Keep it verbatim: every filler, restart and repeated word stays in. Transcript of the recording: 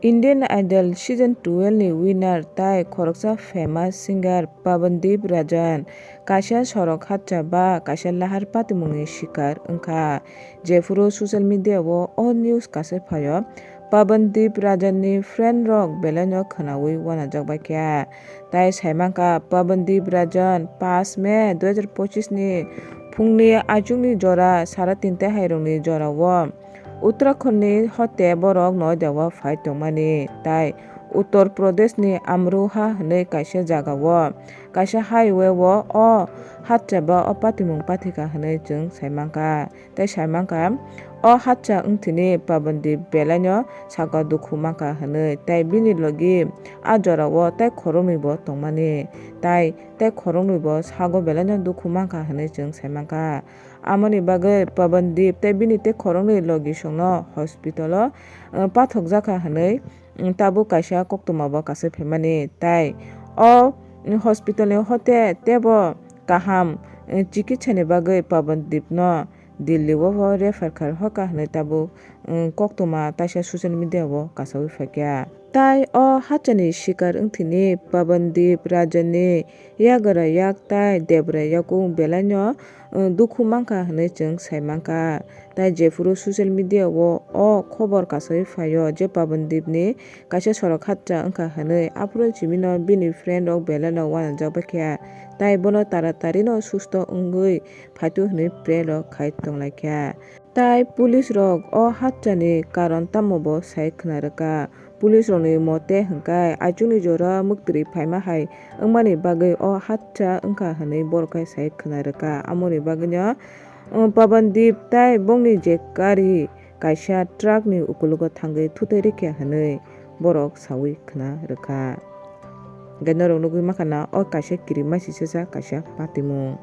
Indian Idol Season twelve ni winner tai khoroksa famous singer Pawandeep Rajan kaisa sorok hatcha ba kaisa lahar patimungni sikar wngkha. Jephuru social media o o news kaisa phaio, Pawandeep Rajan ni friend rok belai no khwnaui uanajak bai kha. Tai sai mankha, Pawandeep Rajan paanch May dui hajar pochis ni phungni achukni jora sara tinta hairokni jorao Uttarakhand ni hote borok noida o phai tongmani, tai Uttar Pradesh ni Amroha hwnwi kaisa jagao kaisa highway o o hatcha ba o patimung pathikha hwnwi chwng sai mankha. Tai sai mankha, o hatcha wngthini Pawandeep belaino sakao dukhu mankha hwnwi, tai bini logi a jorao tai khoroknwi bo tongmani, tai tai khoroknwi bo sago belaino dukhu mankha hwnwi chwng sai mankha. Amoni bagwi Pawandeep tai bini tei khoroknwi logisongno hospital o, uh, pathokjakha hwnwi, um, tabuk kaisa koktwma bo kaisa phaimani, tai o, um, hospital ni hote tebo kaham, um, chikitsa ni bagwi Pawandeep no Delhi o bo refer khai hoka hwnwi tabuk, um, koktwma taisa social media o kasaui phaikha. Tai o hatchani sikar wngthini Pawandeep Rajan ni yagra yak tai debra yakung belaino, um, dukhu mankha hwnwi chwng sai mankha. Tai jephuru social media o o khobor kasaui phaio je Pawandeep ni kaisa sorok hatcha wngkha hwnwi, aphuru simino bini friend rok belaino uanajak bai kha. Tai bono taratarino susto wngwi phaitu hwnwi pray rok khai tonglaikha. Tai police rok o hatchani karon tamo bo sai khna rwkha. Police rokni mote hwnkhe, aichukni jora mwktwrwi phaima hai wngmani bagwi o hatcha wngkha hwnwi borok khai sai khna rwkha. Amoni bagwino, um, Pawandeep tai bongni je gari kaisa truck ni ukologo thangwi thutai rikha hwnwi borok saui khna rwkha. Hwnkhe norok nugwi mankha na o kaisa kirimasisajak kaisa patimung.